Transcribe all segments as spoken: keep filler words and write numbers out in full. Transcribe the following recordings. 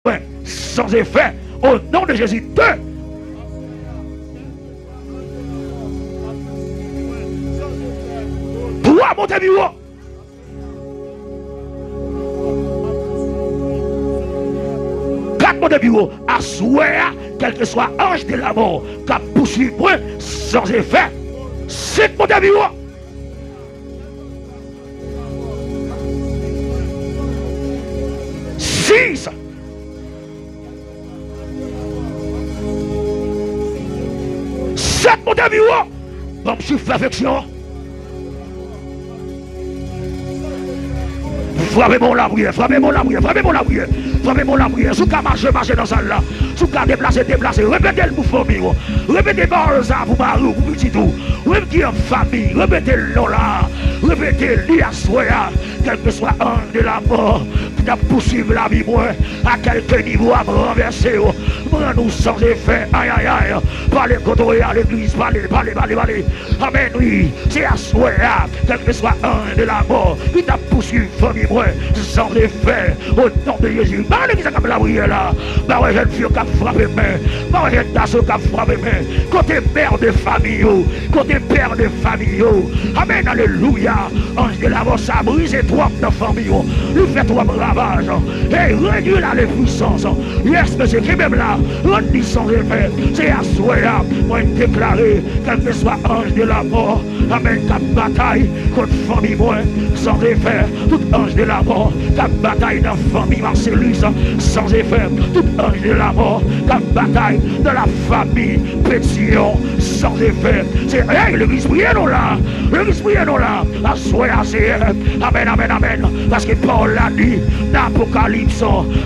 mwen, sans effet, au nom de Jésus. Deux. Twa monte pi wo. Kat monte pi wo. Aswè a, kèlkeswa anj de lamò k ap pouswiv mwen, sans effet. Senk monte pi wo. Sis. Sèt monte pi wo. Ban m chif pèfeksyon. Frape men w lapriyè, frape men w lapriyè, frape men w lapriyè, frape men w lapriyè. Si w ka mache, mache nan sal la. Si w ka deplase, deplase. Repete l pou fanmi w. Repete pawòl sa a pou mari w, pou pitit ou. Ou menm ki an fanmi, repete l non la. Repete li aswè a. Kèlkeswa anj de lamò ki t ap pouswiv lavi mwen, a kèlke nivo a, m ranvèse yo, m rann ou sans effet. Ay, ay, ay. Pale kote w ye a, legliz, pale, pale, pale, pale. Amèn, wi. Se aswè a, kèlkeswa anj de lamò ki t ap pouswiv fanmi mwen, sans effet, au nom de Jésus. Ba legliz la k ap lapriyè la. Ba wè jèn fi yo k ap frape men. Ba wè jèn gason yo k ap frape men. Kote mè de fanmi yo? Kote pè de fanmi yo? Amèn, alelouya. Anj de lamò sa brize twòp nan fanmi yo. Li fè twòp ravaj. Hey, réduis la les puissances. Yes, mesye, kenbe m la. Rann li sans effet. Se aswè a, mwen deklare, kèlkeswa anj de lamò, amèn, k ap batay kont fanmi mwen, sans effet. Tout anj de lamò k ap batay nan fanmi Marcellus, sans effet. Tout anj de lamò k ap batay dans la famille Pétillon, sans effet. Se, hey, legliz, priye non la. Legliz, priye non la. Aswè a, Seyè. Amèn, amèn, amèn. Paske pawòl la di nan Apokalips,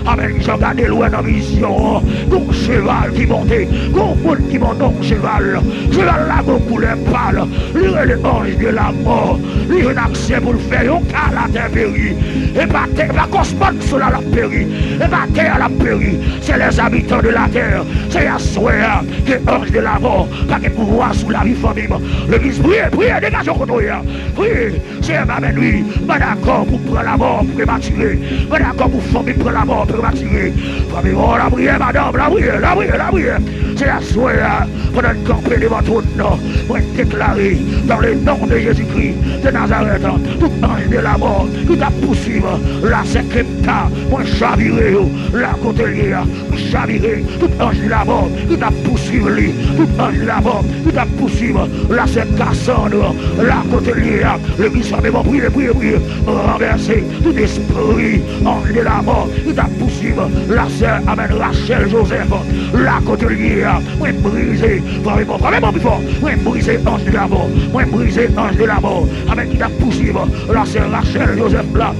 amèn, Jan gade l, wè nan vizyon an, gon cheval ki monte. Gon moun ki monte yon cheval. Cheval la gon koulè pal. Li rele anj de lamò. Li jwenn aksè pou l fè yon ka latè peri. E pa tè, e pa kòsmòs la l ap peri. E pa tè a l ap peri. Se les habitants de la terre. Se aswè a ke anj de lamò pa gen pouvwa sou lavi fanmi m. Legliz, priye, priye, degaje w kote w ye a. Priye. Seyè, m amèn, wi. M pa dakò pou pran lamò prematire. M pa dakò pou fanmi pran lamò prematire. Fanmi, o, lapriyè, madanm, lapriyè, lapriyè, lapriyè. Se aswè a, pandan n kanpe devan twòn nan, mwen deklare, dans le nom de Jésus-Christ de Nazareth, tout anj de lamò ki t ap pouswiv lasè Kepta, mwen chavire yo la kote l ye a. Chavire tout anj de lamò ki t ap pouswiv li, tout anj de lamò ki t ap pouswiv lasè Kasandra la kote l ye a. Legliz, frape men w, priye, priye, priye. Ranvèse tout espri anj de lamò ki t ap pouswiv lasè, amèn, Rachel Joseph la kote l ye a. Mwen brize, frape men w, frape men w pi fò. Mwen brize anj de lamò. Mwen brize anj de lamò, amèn, ki t ap pouswiv lasè Rachel Joseph la.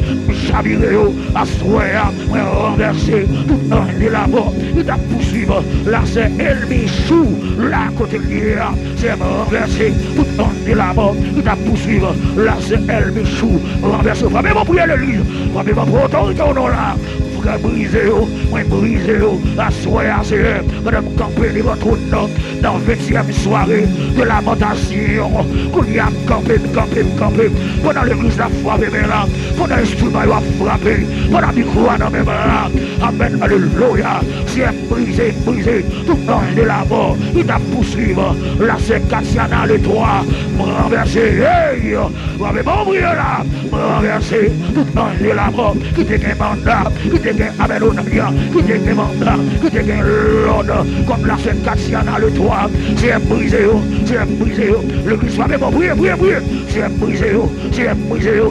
Chavire yo aswè a. Mwen ranvèse tout anj de lamò ki t ap pouswiv lasè Elmichou la kote l ye a. Seyè, mwen ranvèse tout anj de lamò ki t ap pouswiv lasè Elmichou. Ranvèse yo. Frape men w, priye, legliz. Frape men w, pran otorite w non la. Frè, brize yo. Mwen brize yo aswè a, Seyè. Pandan m kanpe devan twòn nan, nan ventyèm sware de lamantasyon. Kounye a, m kanpe, m kanpe, m kanpe. Pandan legliz la ap frape men la, pandan enstriman yo ap frape, pandan mikwo a nan men m la. Amèn, alelouya. Seyè, m brize, m brize tout anj de lamò ki t ap pouswiv lasè Katiana Letwa. M ranvèse, hey! Frape men w, priye la. Mwen ranvèse tout anj de lamò ki te gen manda, ki te gen, amèn, onanyan, ki te gen manda, ki te gen lòd kont lasè Katiana Letwa. Seyè, brize yo, Seyè, brize yo. Legliz, frape men w, priye, priye, priye. Seyè, brize yo, Seyè, brize yo.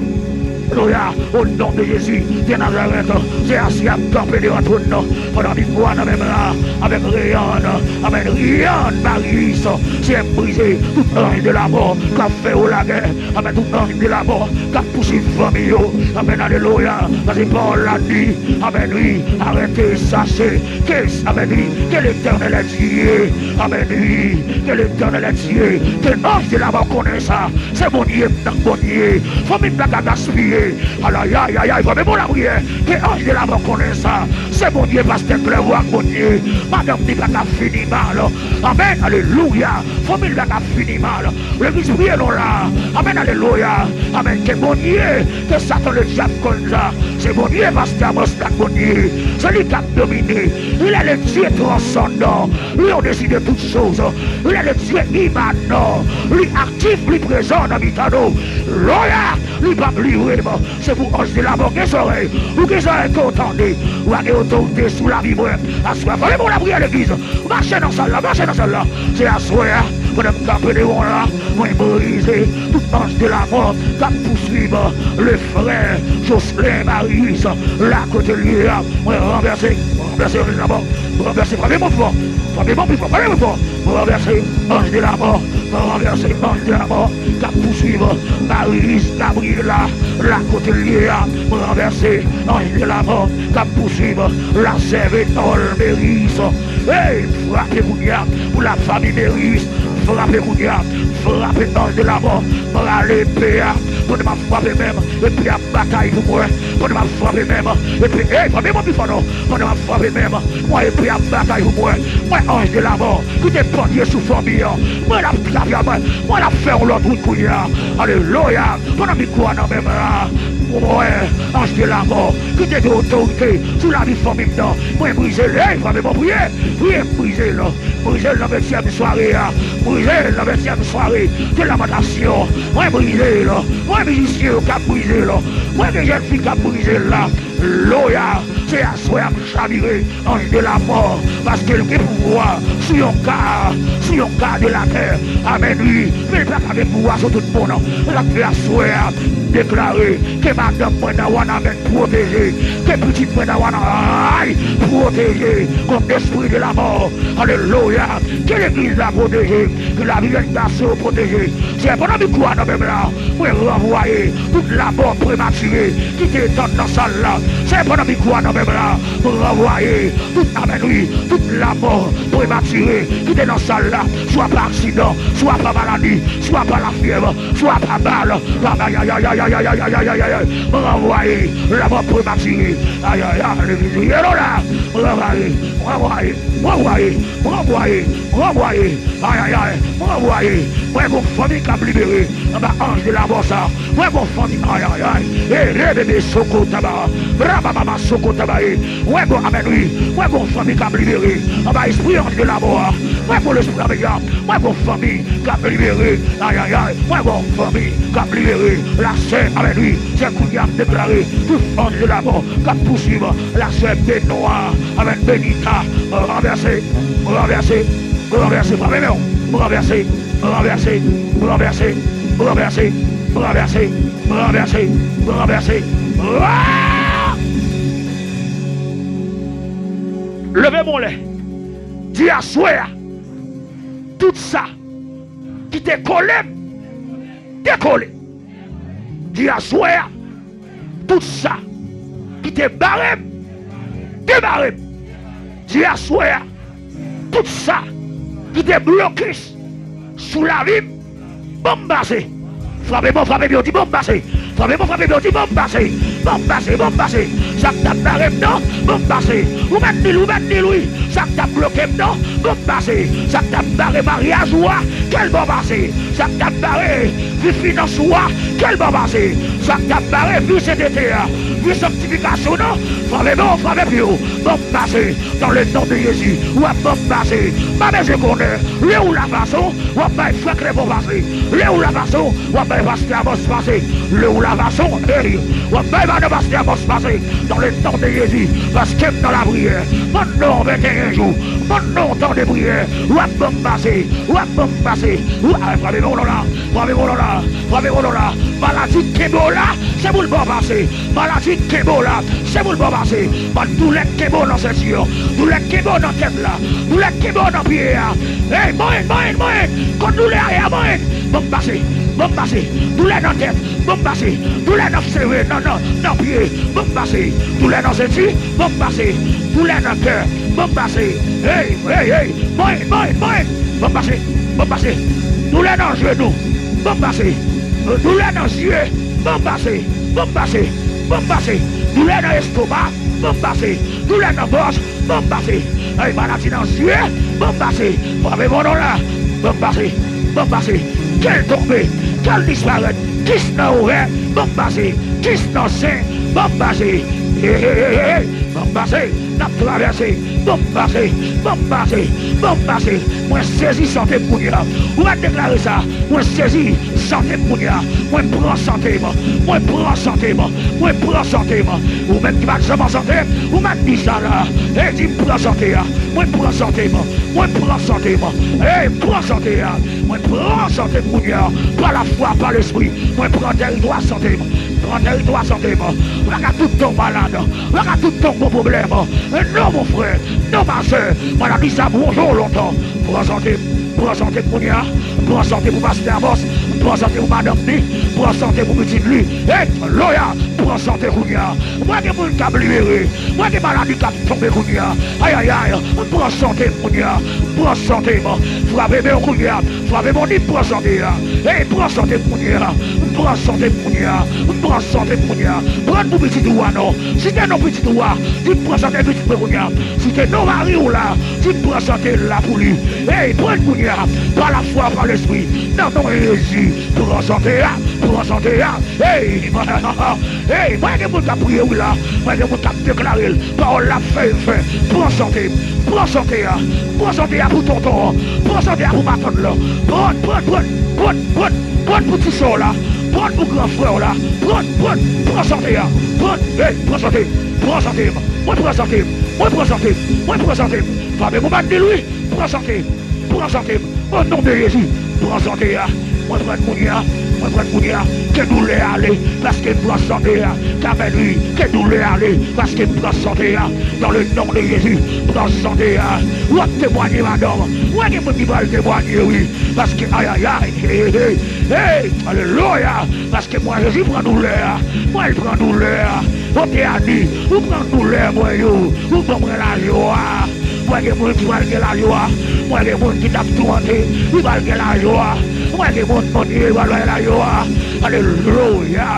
Alelouya, au nom de Jésus de Nazareth. Seyè, si ap kanpe devan twòn nan, pandan mikwo a nan men m la, avèk Reyann, amèn, Reyann Marius. Seyè, brize tout anj de lamò k ap fè yo lagè. Amèn. Tout anj de lamò k ap pouswiv fanmi yo. Amèn. Alelouya. Paske pawòl la di, amèn, wi, arrêtez et sachez que, amèn, wi, que l'Éternel est Dieu. Amèn, wi, que l'Éternel est Dieu. Ke anj de lamò konnen sa. Se Bondye m nan Bondye. Fanmi m pa ka gaspiye. Ayayayayay, frape pou lapriyè. Ke anj de lamò konnen sa. Se Bondye pastè Klèvo ak Bondye. Madanm li pa ka fini mal. Amèn, alelouya. Fanmi l pa ka fini mal. Legliz, priye non la. Amèn, alelouya. Amèn. Ke Bondye, ke Satan ledyab konn sa. Se Bondye pastè Amos la ak Bondye. Se li k ap domine. Il est le Dieu transcendant. Li odesi de tout chose. Il est le Dieu immanent. Li aktif, li prezan nan mitan nou. Loya, li p ap livre m. Se pou anj de lamò gen zòrèy. Ou gen zòrèy ke w tande. Ou pa gen otorite sou lavi mwen. Aswè, fè yon lapriyè legliz. Mache nan sal la, mache nan sal la. Se aswè a, pandan m kanpe devan w la, mwen brize tout anj de lamò k ap pouswiv le frè Jocelyn Marius la kote l ye a. Mwen ranvèse, mwen ranvèse anj de lamò. Mwen ranvèse, frape mwen fò. Frape mwen pi fò, frape mwen fò. Mwen ranvèse anj de lamò. Mwen ranvèse anj de lamò k ap pouswiv Marius Gabriela la kote l ye a. Mwen ranvèse anj de lamò k ap pouswiv la sè Venol Meris. Hey, frape kounye a pou la fanmi Meris. Frape kounye a. Frape anj de lamò. Prale epe a. Pandan m ap frape menm, epe a batay pou mwen. Pandan m ap frape menm, epe, hey, frape mwen pi fò non. Pandan m ap frape menm, mwen epe a batay pou mwen. Mwen anj de lamò ki te pandye sou fanmi an. Mwen l ap trape a mwen. Mwen l ap fè yon lòt wout kounye a. Alelouya. Pandan mikwo a nan men m la, mwen anj de lamò ki te gen otorite sou lavi fanmi m nan. Mwen brize l. Hey, frape mwen, priye. Priye, m brize l. Brize l nan ventyèm sware a. Brize l nan ventyèm sware de lamantasyon. Mwen brize l. Mwen mizisyen yo k ap brize l. Mwen gen jèn fi k ap brize l la. Loya, se aswè a m chavire anj de lamò, paske l gen pouvwa sou yon ka, sou yon ka de latè. Amèn, wi. Men l pa ka gen pouvwa sou tout moun. Sa k fè aswè a, m deklare ke madanm mwen nan Wanament pwoteje. Ke pitit mwen nan Wanament pwoteje kont espri de lamò. Alelouya. Ke legliz la pwoteje. Ke lavi jèn gason yo pwoteje. Se pandan mikwo a nan men m la, mwen ranvwaye tout lamò prematire ki te etann nan sal la. Se pandan mikwo a nan men m la, mwen ranvwaye tout, amèn, wi, tout lamò prematire ki te nan sal la, swa pa aksidan, swa pa maladi, swa pa lafyèv, swa pa bal. Ayayayayayayayayay. Mwen ranvwaye lamò prematire. Ayayay, legliz, wi, alo la. Mwen ranvwaye, mwen ranvwaye, mwen ranvwaye, mwen ranvwaye, mwen ranvwaye. Ayayay, mwen ranvwaye. Mwen gon fanmi k ap libere anba anj de lamò sa. Mwen gon fanmi, ayayay. E rebebe soko taba. Brabababa soko taba e. Mwen gon, amèn, wi. Mwen gon fanmi k ap libere anba espri anj de lamò a. Mwen gon lespri, amèn, ya. Mwen gon fanmi k ap libere. Ayayay. Mwen gon fanmi k ap libere. La sè, amèn, wi. Se kounye a m deklare tout anj de lamò k ap pouswiv la sè Benwa, amèn, Benita, ranvèse, ranvèse, ranvèse, frape men w, ranvèse, ranvèse, ranvèse, ranvèse, ranvèse, ranvèse, ranvèse. Aa! Leve men w anlè. Di aswè a, tout sa ki te kole m, dekole. Di aswè a, tout sa ki te bare m, debare m. Di aswè a, tout sa ki te blokis sou lavi m, ban m pase. Frape men w, frape byen w, di ban m pase. Frape men w, frape byen w, di ban m pase. Ban m pase, ban m pase. Sa k t ap bare m nan, ban m pase. Ou mèt di l, ou mèt di l wi. Sa k t ap bloke m nan, ban m pase. Sa k t ap bare maryaj ou a, ke l ban w pase. Sa k t ap bare vi finans ou a, ke l ban w pase. Sa k t ap bare vi sentete a, vi sanktifikasyon nan, frape men w, frape byen w, ban m pase. Dans le nom de Jésus, w ap ban m pase. M pa bezwen konnen. Lè ou la fason, w ap bay frè Klèvo pase. Lè ou la fason, w ap bay pastè Amos pase. Lè ou la fason, hey, w ap bay madan pastè Amos pase. Dans le nom de Jésus, paske m nan lapriyè. Ban non venteyen jou. Ban non tan de priyè. W ap ban m pase. W ap ban m pase. W ap frape men w la. Frape men w la. Frape men w la. Maladi kenbe w la. Se pou l ba w pase. Maladi kenbe w la. Se pou l ba w pase. Ban doulè kenbe w nan senti an. Doulè kenbe w nan tèt la. Doulè kenbe w nan pye a. Hey, mwen, mwen, mwen. Kot doulè a ye a, mwen. Ban m pase. Ban m pase. Doulè nan tèt. Ban m pase. Doulè nan cheve, nan, nan, nan pye. Ban m pase. Doulè nan senti. Ban m pase. Doulè nan kè. Ban m pase. Hey, hey, hey. Mwen, mwen, mwen. Ban m pase. Ban m pase. Doulè nan jenou. Ban m pase. Doulè nan zye. ban m pase, ban m pase, ban m pase. Doulè nan estoma, ban m pase. Doulè nan gòj, ban m pase. Ay, maladi nan zye, ban m pase. Frape mon non la, ban m pase, ban m pase. Ke l tonbe, ke l disparèt. Kis nan orè, ban m pase. Kis nan sen, ban m pase. Hey, hey, hey, hey, hey, ban m pase. N ap travèse. Ban m pase, ban m pase, ban m pase. Mwen sezi sante m kounye a. Ou mèt deklare sa. Mwen sezi sante m kounye a. Mwen pran sante m. Mwen pran sante m. Mwen pran sante m. Ou menm ki pa t janm an sante, ou mèt di sa la. Ey, di m pran sante a. Mwen pran sante m. Mwen pran sante m. Ey, pran sante a. Mwen pran sante m kounye a. Pa lafwa, pa lespri. Mwen pran tèritwa sante m. Pran tèritwa sante m. Ou pa ka tout tan w malad. Ou pa ka tout tan w gon pwoblèm. Non, mon frè. Non, ma sè. Mwen ap di sa pou yon jou lontan. Pran sante m. Pran sante m kounye a. Pran sante pou pastè Amos. Pran sante pou madanm li. Pran sante pou pitit li. Hey, loya. Pran sante kounye a. Mwen gen moun k ap libere. Mwen gen maladi k ap tonbe kounye a. Ayayay, m pran sante m kounye a. M pran sante m. Frape men w kounye a. Frape men w, di m pran sante a. Ey, pran sante m kounye a. M pran sante m kounye a. M pran sante m kounye a. Pran pou pitit ou a non. Site non pitit ou a. Di m pran sante pitit mwen kounye a. Site non mari w la. Di m pran sante l la pou li. Ey, pran l kounye a. Pa lafwa, pa lespri. Nan non Jezi. Pran sante a. Pran sante a. Ey, ey, mwen gen moun k ap priye wi la. Mwen gen moun k ap deklare l. Pawòl la ap fè efè. Pran sante. Pran sante a. Pran sante a pou tonton an. Pran sante a pou matant lan. Pran, pran, pran, pran, pran, pran pou ti sè w la. Pran pou gran frè w la. Pran, pran, pran sante a. Pran, ey, pran sante. Pran sante m. Mwen pran sante m. Mwen pran sante m. Mwen pran sante m. Frape pou m di l wi. Pran sante. Pran sante m. O non de Jezi. Pran sante a. Mwen pran kounye a. Mwen pran kounye a. Ke doulè ale. Paske m pran sante a. Kamèn wi. Ke doulè ale. Paske m pran sante a. Dans le nom de Jésus. Pran sante a. W ap temwanye madanm. Mwen gen moun ki pral temwanye wi. Paske ayayay. Hey, hey, hey. Hey, alelouya. Paske mwen Jezi pran doulè a. Mwen l pran doulè a. Kote a di. Ou pran doulè mwen yo. Ou ban mwen lajwa. Mwen gen moun ki pral gen lajwa. Mwen gen moun ki t ap toumante, li pral gen lajwa. Mwen gen moun, Bondye pral bay lajwa. Alelouya.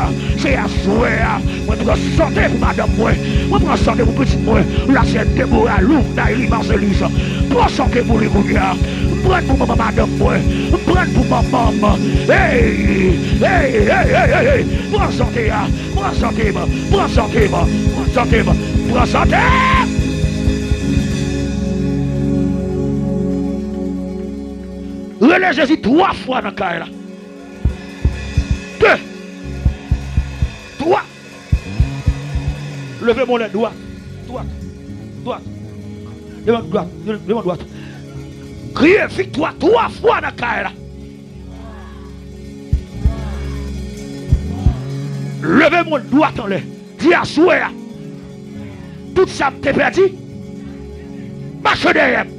Se aswè a. Mwen pran sante pou madanm mwen. Mwen pran sante pou pitit mwen. Lasè Debora, Louvna, Eli, Marcelis. Pran sante pou li kounye a. M pran pou manman madanm mwen. M pran pou manman m. Hey! Hey! Hey! Hey! Hey! Pran sante a. Pran sante m, pran sante m, pran sante m, pran sante m! Rele Jezi twa fwa nan kay la. De. Twa. Leve men w dwat. Dwat. Dwat. Leve men dwat. Leve men dwat. Kriye viktwa twa fwa nan kay la. Leve men dwat anlè. Di aswè a. Tout sa m te pèdi. Mache dèyè m.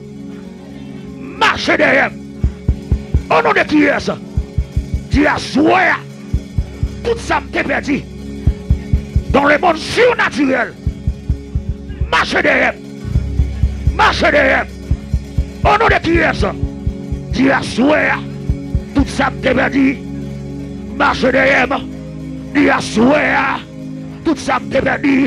Mache dèyè m. O non de kiyès? Di aswè a. Tout sa m te pèdi. Dans le monde surnaturel. Mache dèyè m. Mache dèyè m. O non de kiyès? Di aswè a. Tout sa m te pèdi. Mache dèyè m. Di aswè a. Tout sa m te pèdi.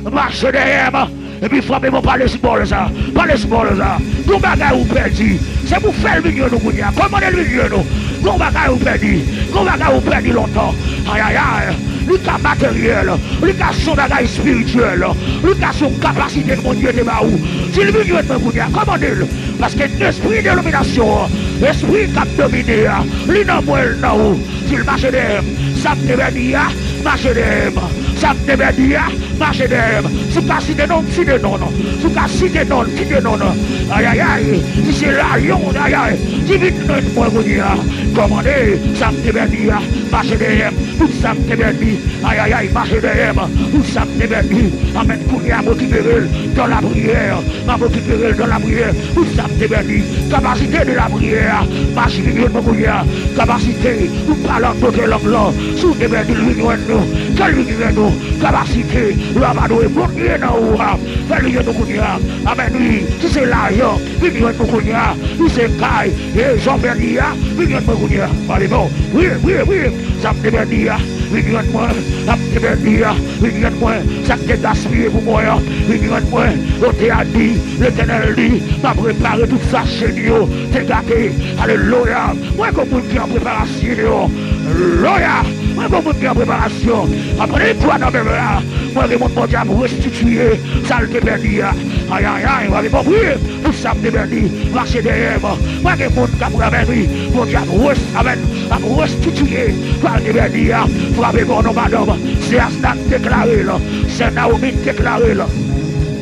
Mache dèyè m. Epi frape men w, pale sou pawòl sa. Pale sou pawòl sa. Gon bagay ou pèdi. Se pou fè l vin jwenn ou kounye a. Kòmande l vin jwenn ou. Gon bagay ou pèdi. Gon bagay ou pèdi lontan. Ayayay. Li ka materyèl. Li ka se yon bagay espirityèl. Li ka se yon kapasite ke Bondye te ba ou. Si l vin jwenn mwen kounye a, kòmande l. Paske espri denominasyon an, espri k ap domine a, li nan mwen, l nan ou. Si l mache dèyè m, sa m te pèdi a, mache dèyè m. Sa m te pèdi a, mache dèyè m. Si w ka site non m, site non l. Si w ka site non l, site non l. Ayayay, si se layon, ayay, ki vin jwenn mwen kounye a. Kòmande, sa m te pèdi a, mache dèyè m. Tout sa m te pèdi, ayayay, mache dèyè m. Tout sa m te pèdi, amèn, kounye a m rekipere l dans la prière. M ap rekipere l dans la prière. Tout sa m te pèdi. Kapasite de la prière a. Mache vin jwenn mwen kounye a. Kapasite pou pale an dòt lang lan. Si w te pèdi l, vin jwenn nou. Fè l vin jwenn nou. Kapasite. Lwa pa dwe Bondye nan ou a. Fè l vin jwenn nou kounye a. Amèn, wi. Si se lajan, vin jwenn nou kounye a. Si se kay, e, jan w pèdi a, vin jwenn mwen kounye a. Pale bon. Wi, wi, wi. Sa m te pèdi a. vin jwenn mwen, ap te pèdi a, vin jwenn mwen, sa k te gaspiye pou mwen an, vin jwenn mwen, yo te a di, Letènèl di, m ap repare tout sa chenn yo te gate. Alelouya! Mwen gen moun ki an preparasyon. Alelouya! Mwen gen moun ki an preparasyon. Apre kwa nan men la, mwen gen moun Bondye ap restitiye sa l te pèdi a. Ayayay, mwen gen moun priye. Tout sa m te pèdi, mache dèyè m. Mwen gen moun k ap renmen wi. Bondye ap res-, amèn, ap restitiye sa l te pèdi a. Frape bon non, madanm. Sè Asna deklare l. Sè Naomi deklare l.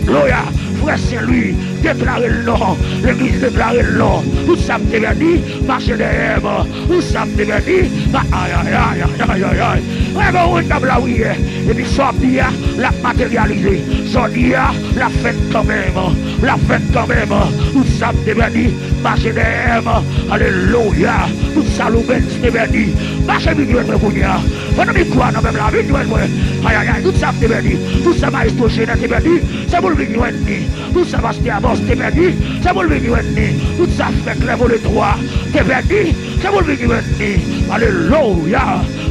Gloria, frè Sen Lwi, deklare l non. Legliz deklare l non. Tout sa m te pèdi, mache dèyè m. Tout sa m te pèdi, ma-, ay, ay, ay. Mwen gen moun k ap lapriyè. Epi sa w ap di a, l ap materyalize. Sa w di a, l ap fèt kanmenm. L ap fèt kanmenm. Tout sa m te pèdi, mache dèyè m. Alelouya. Tout sa Loubens te pèdi, mache vin jwenn mwen kounye a. Pran nan mikwo a nan men m la, vin jwenn mwen. Ayayay, tout sa m te pèdi. Tout sa Maestro Chenet te pèdi, se pou l vin jwenn li. Tout sa pastè Amos te pèdi, se pou l vin jwenn li. Tout sa frè Klè Vole twa te pèdi, se pou l vin jwenn li. Alelouya.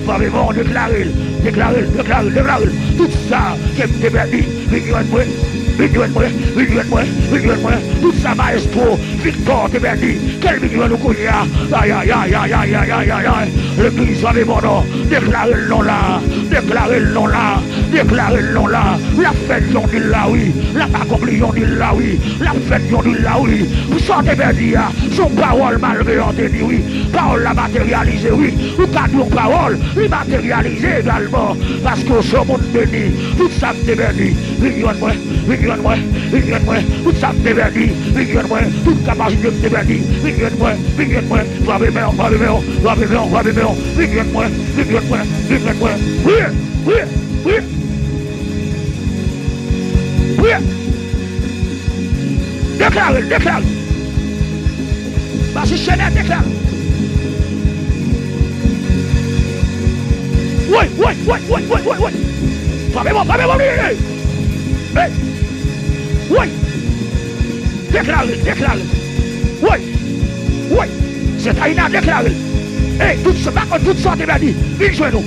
Frape bon, deklare l, deklare l, deklare l, deklare l. Tout sa ke m te pèdi, vin jwenn mwen, vin jwenn mwen, vin jwenn mwen, vin jwenn mwen. Tout sa Maestro Victor te pèdi, ke l vin jwenn ou kounye a. Ayayay. Legliz, frape bon non. Deklare l non la. Deklare l non la. Deklare l non la. L ap fèt jan w di l la wi. L ap akonpli jan w di l la wi. L ap fèt jan w di l la wi. Pou sa w te pèdi a, se yon pawòl malveyan te di wi. Pawòl la materyalize wi. Ou ka di yon pawòl, li materyalize egalman. Paske w se yon moun beni. Tout sa m te pèdi, vin jwenn mwen. Vin jwenn mwen, vin jwenn mwen. Tout sa m te pèdi, vin jwenn mwen. Tout kapasite m te pèdi, vin jwenn mwen, vin jwenn mwen. Frape men w, frape men w, frape men w, frape men w. Vin jwenn mwen, vin jwenn mwen, vin jwenn mwen. Priye, priye, priye. Priye. Deklare l, deklare l. Mache Chenet, deklare l. Woy, woy, woy. Frape bon, frape bon, hey, hey. Hey. Woy. Deklare l, deklare l. Woy. Woy. Sè Taina, deklare l. Hey, tout sa, pa kont tout sa w te pèdi, vin jwenn ou.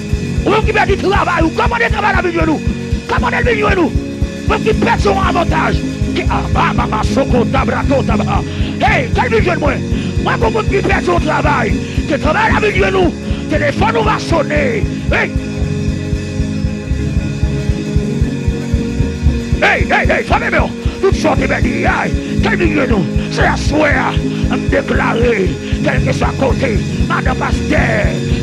Ou menm ki pèdi travay ou, kòmande travay la vin jwenn ou. Kòmande l vin jwenn ou. Ou menm ki pèdi yon avantaj. Ke aba mama soko tabra to taba. Hey, ke l vin jwenn mwen. Mwen, pou moun ki pèdi yon travay, ke travay la vin jwenn ou. Telefòn ou va sone. Hey! Hey, hey, hey, frape men w. Tout sa w te pèdi a, ke l vin jwenn ou. Se aswè a, m deklare, kèlkeswa kote madan pastè,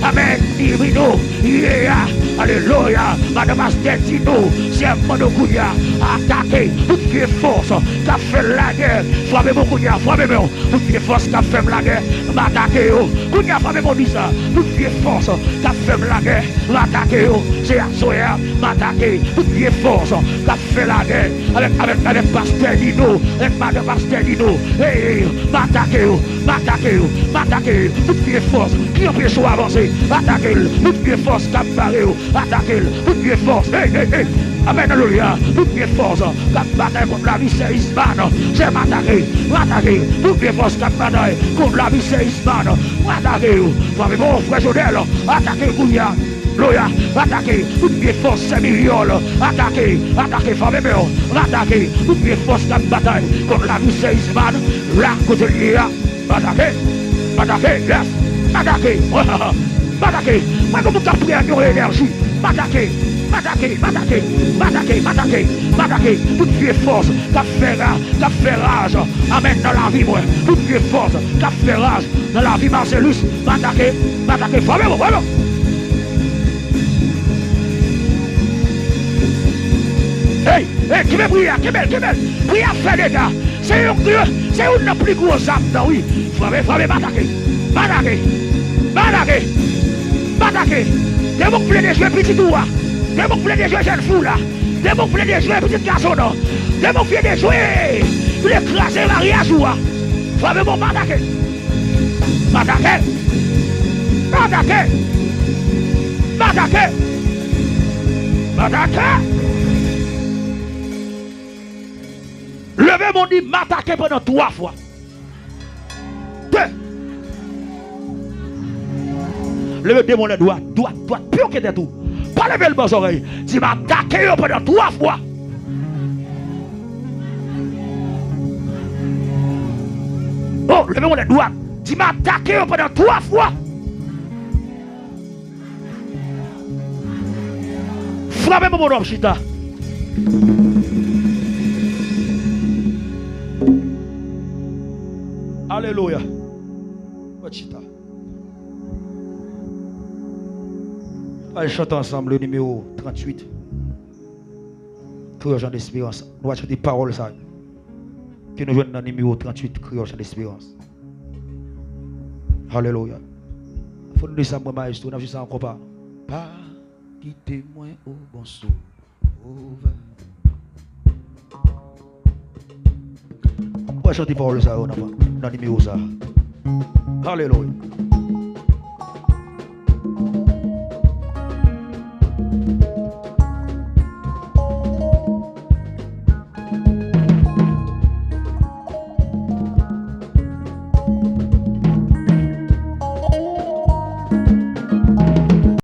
amèn, Divino ye a, alelouya, madan pastè Dino, sè Mano kounye a, atake tout vye fòs k ap fè lagè. Frape men w kounye a, frape men w. Tout vye fòs k ap fè m lagè, m atake yo. Kounye a, frape men w di sa. Tout vye fòs k ap fè m lagè, m atake yo. Se aswè a, m atake tout vye fòs k ap fè lagè avèk, avèk, avèk pastè Dino, avèk madan pastè Dino. Hey, m atake yo, m atake yo, m atake yo. Tout vye fòs ki anpeche w avanse, m atake l. Tout vye fòs k ap bare yo, atake l. Tout vye fòs, hey, hey, hey. Amèn, alelouya. Tout vye fòs k ap batay kont lavi sè Isman, sè, m atake, m atake. Tout vye fòs k ap batay kont lavi sè Isman, m atake yo. Frape men w, frè Jodèl, atake l kounye a. Alelouya. Atake tout vye fòs sè Miryòl. Atake, atake, frape men w. Atake tout vye fòs k ap batay kont lavi sè Isman. La, kote l ye a. M atake, m atake, yes, m atake, m atake. Mwen gen moun k ap priye ak yon enèji. M atake, m atake, m atake, m atake, m atake, m atake. Tout vye fòs k ap fè ra-, k ap fè raj, amèn, nan lavi mwen. Tout vye fòs k ap fè raj nan lavi Marcellus, m atake, m atake. Frape bon, frape bon. Hey, hey, kenbe priyè a, kenbe l, kenbe l. Priyè a ap fè dega. Se yon, se youn nan pli gwo zam nan, wi. Frape, frape, m atake. M atake. M atake. M atake. Demon k vle dejwe pitit ou a. Demon k vle dejwe jèn fi w la. Demon k vle dejwe pitit gason w nan. Demon k vle dejwe. Vle kraze maryaj ou a. Frape bon, m atake. M atake. M atake. M atake. M atake. Leve men w, di, "M atake" pandan twa fwa. De. Leve de men w lè dwat, dwat, dwat. Pyoke tèt ou. Pa leve l bò zòrèy. Di, "M atake yo pandan twa fwa." Oh, leve mwen dwat. Di, "M atake yo pandan twa fwa." Frape pou mwen w ap chita. Alelouya. W ap chita. Al chante ansanm le nimewo tranntuit. Kreyòl Chan Desperans. Nou va chante pawòl sa yo ke nou jwenn nan nimewo tranntuit Kreyòl Chan Desperans. Alelouya. Fò nou desann mwen, maestro, n ap jwe sa ankò pa. Pa kite mwen, o bon Sovè. Ou va chante pawòl sa yo nan, nan nimewo sa. Alelouya.